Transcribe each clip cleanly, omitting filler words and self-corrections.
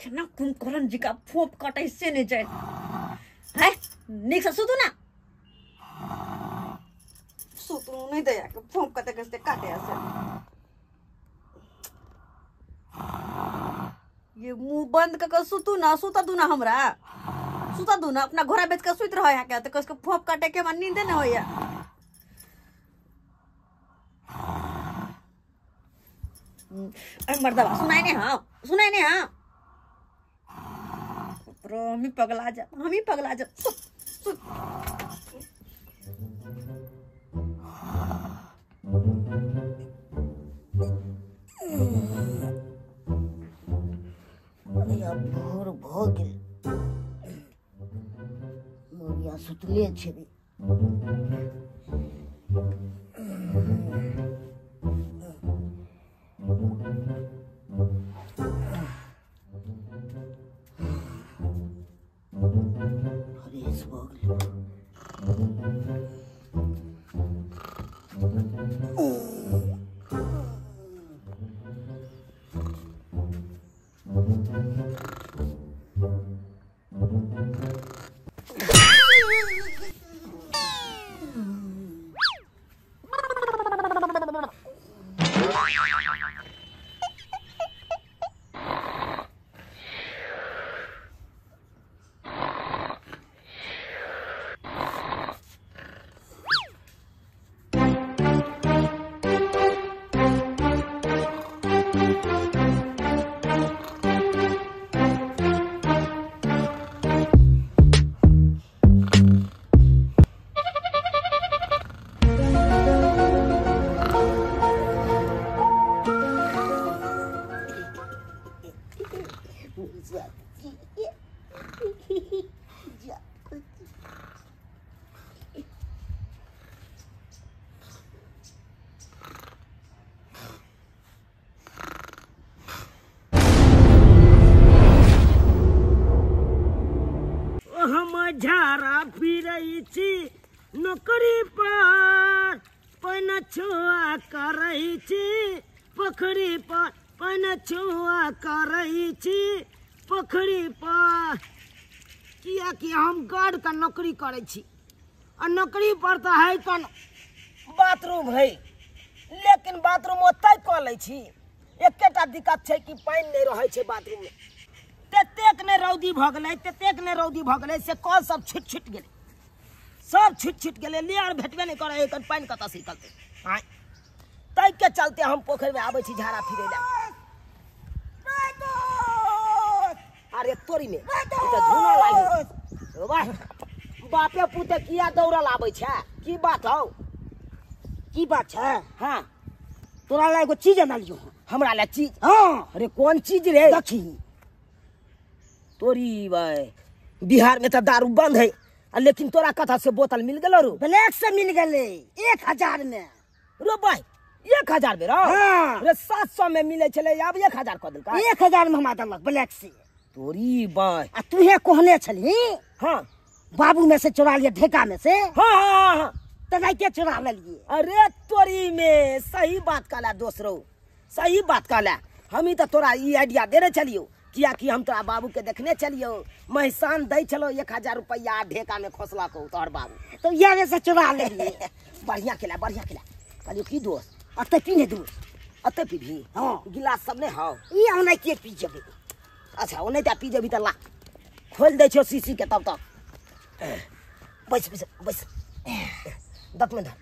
केना कुंभकर्ण जी का फोप कटै से नहीं जाए है। नीक से सुतू ना, सुतू नहीं दया के फोप कते कते काटे से। ये मुंह बंद कर सुतू ना, सुता दू ना हमरा, सुता दू ना, अपना घोड़ा बेच के सुत रहा है क्या? तो कसके फोप काटे के हमरा नींद नहीं होया। अरे मर्दवा सुनाई नहीं, हाँ सुनाई नहीं, हाँ हम ही पगला जा, हम ही पगला जा। सुत सुत अरे अब भोर भ गेल, मौगिया सुतले छै। फ्रेश भ गेल। हम झारा फिरै छी नौकरी पर, पनछुआ करै छी पोखरी पर, पनछुआ करै छी पोखरी पर। कियाकि हम गार्ड का नौकरी करै छी आ नौकरी पर तऽ है कन बाथरूम है, लेकिन बाथरूम ओतहि कऽ लै छी। एकेटा दिक्कत छै कि पानि नहि रहै छै बाथरूम में। ततेक ने रौदी भऽ गेलै, ततेक ने रौदी भऽ गेलै से कल सब छुटि छुटि गेलै, सब छुटि छुटि गेलै, लेयर भेटबे नहि करै, एकर पानि कतऽसँ निकलतै? आँय, ताहिके चलते हम पोखरिमे आबै छी झाड़ा फिरै लए। अरे तोरी में तऽ धुना लागि वाह, बापे पुते किया दौड़ल आबै छै? की बात हौ? की बात छै? हाँ, तोरा लए एगो चीज अनलियौ। हमरा लए चीज? हाँ। अरे कोन चीज रे? देखी तोरी भाई, बिहार में तो दारू बंद है, लेकिन तोरा कथा से बोतल मिल गेलो रो? ब्लैक से मिल गेलै 1000 में। रो भाई 1000 में रो? हाँ। रे 700 में मिले छले, आब 1000 कऽ देलकै। 1000 में हमरा देलक ब्लैक से। तोरी भाई, आ तूहे कहने छलही? हाँ, बाबू में से चोरा लिये, ढेका में से। हाँ हाँ हाँ, तऽ राइते चोरा लेलिए। अरे तोरी में सही बात कहला दोसरो, सही बात कहला। हम ही तो तोरा ई आइडिया देने छलियौ, कियाकि हम तोरा बाबू के देखने चलियो महिसान दै छलो 1000 रुपया ढेका में खोसलक तोहर बाबू, तो यारे से चुरा लेलिए। बढ़िया खेला, बढ़िया खेला। कहलियो की दोस्त अते पी ने दोस्त, अते पीबी? हाँ। गिलास सब नहीं हौ? ई ओना के पी जेबै। अच्छा ओना ते पी जेबी त ला खोल दै छियो शीशी के, तब तक बैस बैस बैस, दत में धर,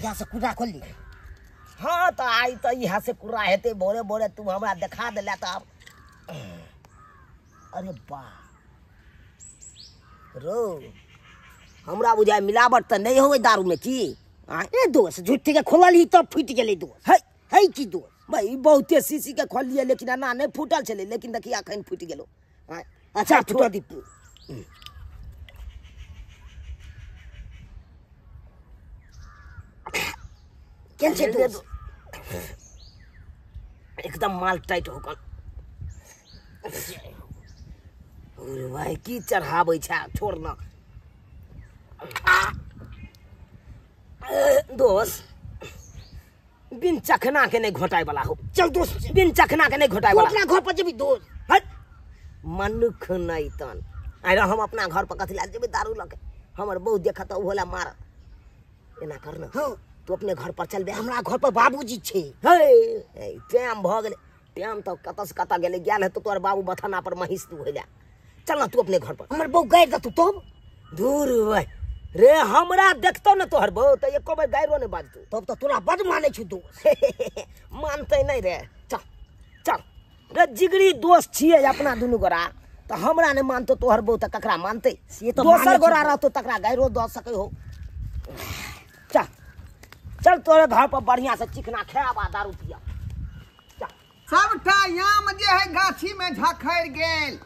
यहाँ से कुरा खोल ली। हाँ तो आई तो यहाँ से कुरा हेतै, भोरे भोरे तू हमरा देखा देला तऽ। अरे बा रो, हमरा बुझाय मिलावट तऽ नहि होय दारू में की? ए दोस्त झूठे के खोलली तब फूटि गेलै दोस्त। है है की दोस्त? भाई बहुते शीशी के खोललियै लेकिन एना नहि फूटल छलै, लेकिन देखिए अखन फूटि गेलो। अच्छा फूटऽ दीपू। केहन छै दोस्त? एकदम माल टाइट हो गल। अरे भाई की चढ़ाबै छै, छोड़ ना दोस्त, बिन चखना के नहीं घोटाए वाला हो। चल दोस्त, बिन चखना के नहीं घोटाए वाला। अपना घर पर जेबी दोस्त? मनुख नहीं तन अरे हम अपना घर पर कथी ला जेबै दारू लके हमर बहुत देखत होला मारत एना कर न हां तू अपने घर पर चल बे हमरा घर पर बाबूजी छे हे टाइम भ गेलै टाइम तो कत से कत गेलै गेल है तो तोर बाबू बथाना पर महिष तू होइला चल ना तू अपने घर पर हमर बहू गारि देतौ तब दूर वह रे हमरा देखतौ न तोहर बहू त एको बेर गाइरो नहीं बाजतौ तब तो तोरा बड मानै छौ दोस्त मानते नहीं रे चल चल रे जिगरी दोस्त छियै अपना दुनू गोरा त हमरा नहीं मानतो तोहर बहू त ककरा मानते से तो दोसर गोरा रहतो तकरा गाइरो दऽ सकै हो चल चल तोरे घर पर बढ़िया से चिकना खायब आ दारू पियब चल सबटा आम जे है गाछी में झखरि गेल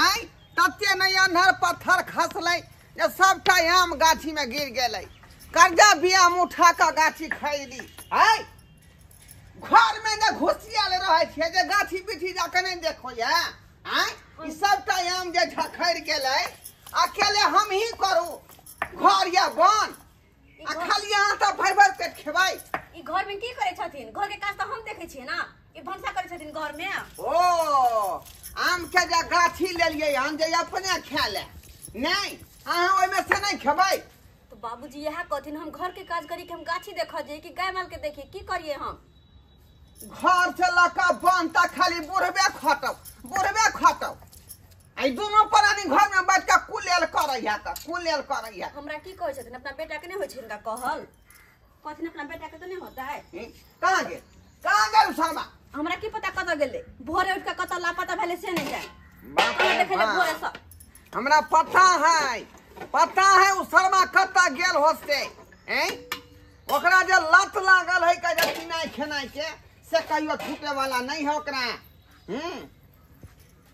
आय तते नहि अन्हर पत्थर खसलै जे सबटा आम गाछी में गिर गेलै कर्जा भी आम उठा कऽ गाछी खरीदी आय घर में ने घुसियाल रहै छियै जे गाछी बिछी जाके नहि देखो ये आय ई सबटा आम जे झखरि गेलै अकेले हम ही करू घर या बन आ खाली अहाँ तऽ भरि भरि पेट खेबै ई घर में की करै छथिन घर के काज तऽ हम देखै छियै ना ई भनसा करै छथिन घर में ओ आम के जे गाछी लेलियै हन जे अपने खाय ले नहीं अहाँ ओहिमे से नहीं खेबै तो बाबूजी यह कहथिन हम घर के काज करी कि हम गाछी देखऽ जाइए कि गाय माल के देखिए की करिए हम घर से लऽ कऽ बन तक खाली बुढ़बे खटब बुढ़बे खटब आई दुनू प्राणी घर में बैठ कऽ कुलेल करैया तऽ कुलेल करैया हमरा की कहै छथिन अपना बेटा के नहीं होइ छै हिनका कहल कहथिन अपना बेटा के तऽ नहीं होता है कहाँ गेल कहाँ गेल शर्मा हमरा की पता कतऽ गेलै भोरे उठ कऽ कतऽ लापता भेलै से नहीं जाए बाप रे देखै ले बाप। भोरे सँ हमरा पता है उ शर्मा कतऽ गेल होते हैं ओकरा जे लत लागल है के जे पिनाइ खेनाइ के से कहियो छूटे वाला नहीं है ओकरा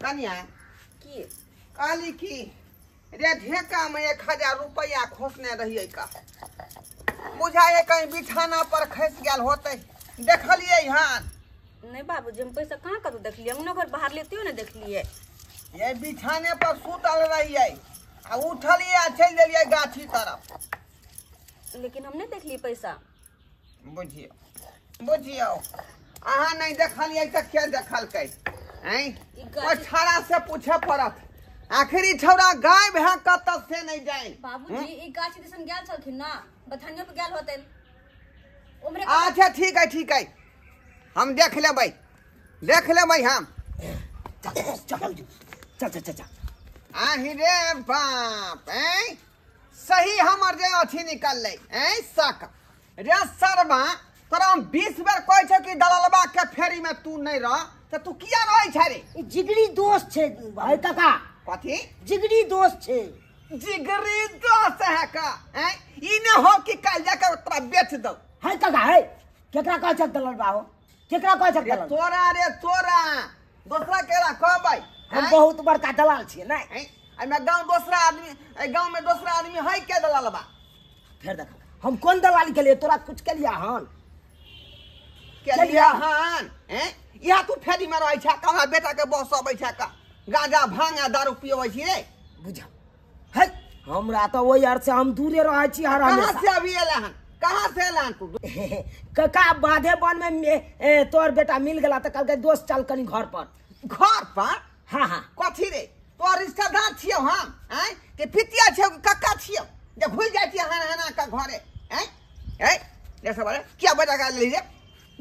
कनिया की कहली की रे ढेका में 1000 रुपया खोसने रहिए का बुझाए कहीं बिछाना पर खसि गेल होते देखलिए हन नहीं बाबूजी हम पैसा कहाँ कतौ देखलिए अंगनो घर बाहर लेतियो ने देखलिए ये बिछाने पर सुतल रहिए आ उठलिए आ चलि गेलिए गाछी तरफ लेकिन हम नहीं देखलिए पैसा बुझियौ बुझियौ अहाँ नहीं देखलिए तऽ के देखलकै हैं ई ओहि गाछी छौड़ा से पूछे पड़त आखिर ई छौड़ा गायब है कतऽ से नहीं जाए बाबूजी ई गाछी दिसन गेल छलखिन ना बथानियो पर गेल होतै उम्हरे अच्छा ठीक है ठीक है हम देख लेबै देख लेबै हम चल चल चल चल चल चल आहि रे बाप हैं सही हमर जे अथी निकललै हैं शक रे शर्मा तोरा हम 20 बेर कहै छौ कि दललबा के फेरी में तू नहीं रह तऽ तू किया रहै छै रे ई जिगरी दोस्त छे है काका कथी जिगरी दोस्त छे जिगरी दोस्त है का हैं ई ने हो कि काल्हि जाके तोरा बेच दौ है काका है केकरा कहै छक दलाल बाबू केकरा कहै छक रे दलाल तोरा रे तोरा दोसरा केरा कहबै हम बहुत बड़का दलाल छियै नहीं हैं एहिमे गाँव दोसरा आदमी एहि गाँव में दोसरा आदमी है के दललबा फेर देख हम कोन दलाली के लिए तोरा कुछ के लिए हन के लिए हन हैं इहा तू फेरी में रहै छै का हमरा बेटा के बस अबै छै का गांजा भांग आ दारू पियबै छी रे बुझा है हमरा तऽ ओहि अर्थ से हम दूरे रहै छी हर कहाँ हमेशा से अभी एला हन कहाँ से एला हन तू काका बाधे वन में तोर बेटा मिल गेला तऽ कहलकै दोस्त चल कनी घर पर घर पर हाँ हाँ कथी रे तोर रिश्तेदार छियौ हम हैं कि पितिया छियौ कि कक्का छियौ जे घुसि जाइ छियै हन हना के घरे हैं हैं रे सब किया बजा के लेली रे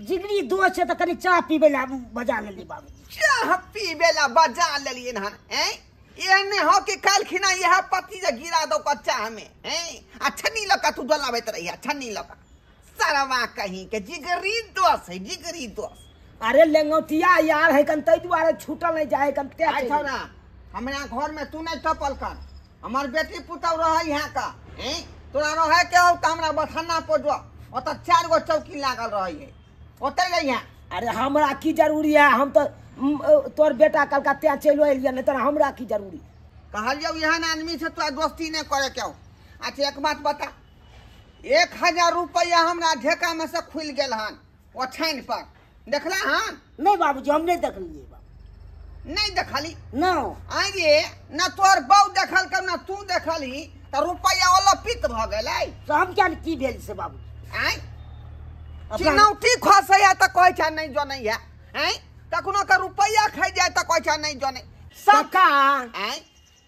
जिगरी दोस्त छे तऽ कनी चाह पीबै ला बजा लेली बाबूजी चाह पीबे ला बजा लेलियै हन हैं एहन नहि हो कि काल्हि खिना इएह पत्ती जे गिरा दौ कऽ चाह में हैं आ छन्नी लऽ कऽ तू डोलाबैत रहिया छन्नी लऽ कऽ सरवा कहीं के जिगरी दोस है जिगरी दोस अरे लेंगौटिया यार है कन तै दुआरे छूटल नहीं जाए कन ते आइ छौड़ा हमरा घर में तू नहीं टपल कर हमर बेटी पुतहु रहै यहाँ का हैं तोरा रहै के हो तऽ हमरा बथाना पर जो ओतऽ 4 गो चौकी लागल रहै है ओतै रहिया अरे हमरा की जरूरी है हम तो तोर बेटा कलकत्ता चलि एलियै नहीं तऽ हमरा की जरूरी कहलियौ एहन आदमी से तोरा दोस्ती नहीं करे के हो अच्छा एक बात बता 1000 रुपया हमरा ढेका में से खुलि गेल हन ओछानि पर देखला हन नहीं बाबूजी हम नहीं देखलिए बाबू नहीं देखली न आइ रे न तोहर बहू देखलकै न तू देखलही तऽ रुपया ओलपित भऽ गेलै तो हम क्या की भेल से बाबूजी आँय चिनौती खसै है तऽ कहै छै नहि जनै है आँय कखनो के रुपया खाइ जाय तऽ कहै छै नहि जनै काका आय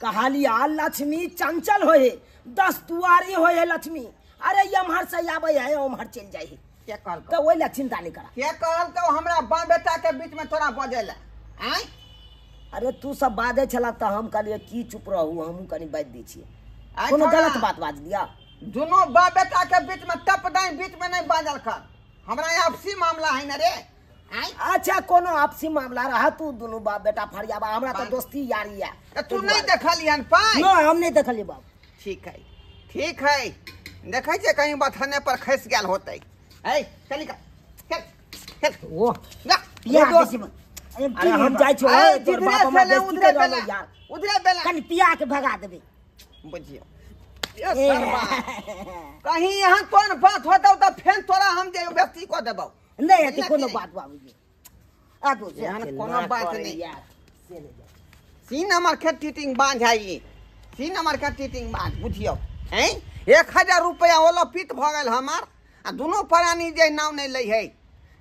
कहलिया लक्ष्मी चंचल होए 10 दुआरी होए लक्ष्मी। अरे एम्हर से आबै है ओम्हर चलि जाइ है, के कहलकौ? तऽ ओहि लए चिंता नहीं करा। के कहलकौ हमरा बाप बेटा के बीच में तोरा बजै लए? आय अरे तू सब बाजै छला तऽ हम कहलियै की चुप रहू, हमहूँ कनि बाजि दै छियै। आइ कोनो छोड़ा। गलत बात बाज दिया? दुनू बाप बेटा के बीच में टप दाई बीच में नहीं बाजल कर, हमरा आपसी मामला है न रे। आय अच्छा कोनो आपसी मामला रहा, तू दुनू बाप बेटा फरियाबा, हमरा तऽ दोस्ती यारी है। तऽ तू नहीं देखलियन पाइ? नहीं हम नहीं देखलियै बाप। ठीक है ठीक है, देखै छियै कहीं बथने पर खसि गेल होतै। ऐ चल निकल, चल चल ओ जा। पिया दोस्त। के अरे हम जाइ छियौ, ऐ, तोर जिधरे बाप हमरा से ले, बेइज्जती उधरे करि रहल बेला, यार। उधरे बेला। कनि पिया के भगा देबै। बुझियौ ए सरबा, कहीं यहाँ कोन बात होतौ तऽ फेन तोरा हम जे व्यक्ति कऽ देबौ। नहीं हेतै कोनो नहि। बात बाबूजी, आगू से एहन कोनो बात नहीं। यार से नहीं जाए। सी नंबर के टीटिंग बांध है ई, सी नंबर के टीटिंग बांध बुझियौ। हैं 1000 रुपया ओलो पीत भऽ गेल हमार, आ दुनू प्राणी जे नाव नहीं लै है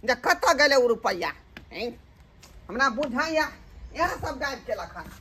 जे कतऽ गेलै ओ रुपया। हैं हमरा बुझाइया इएह सब गायब केलक हन।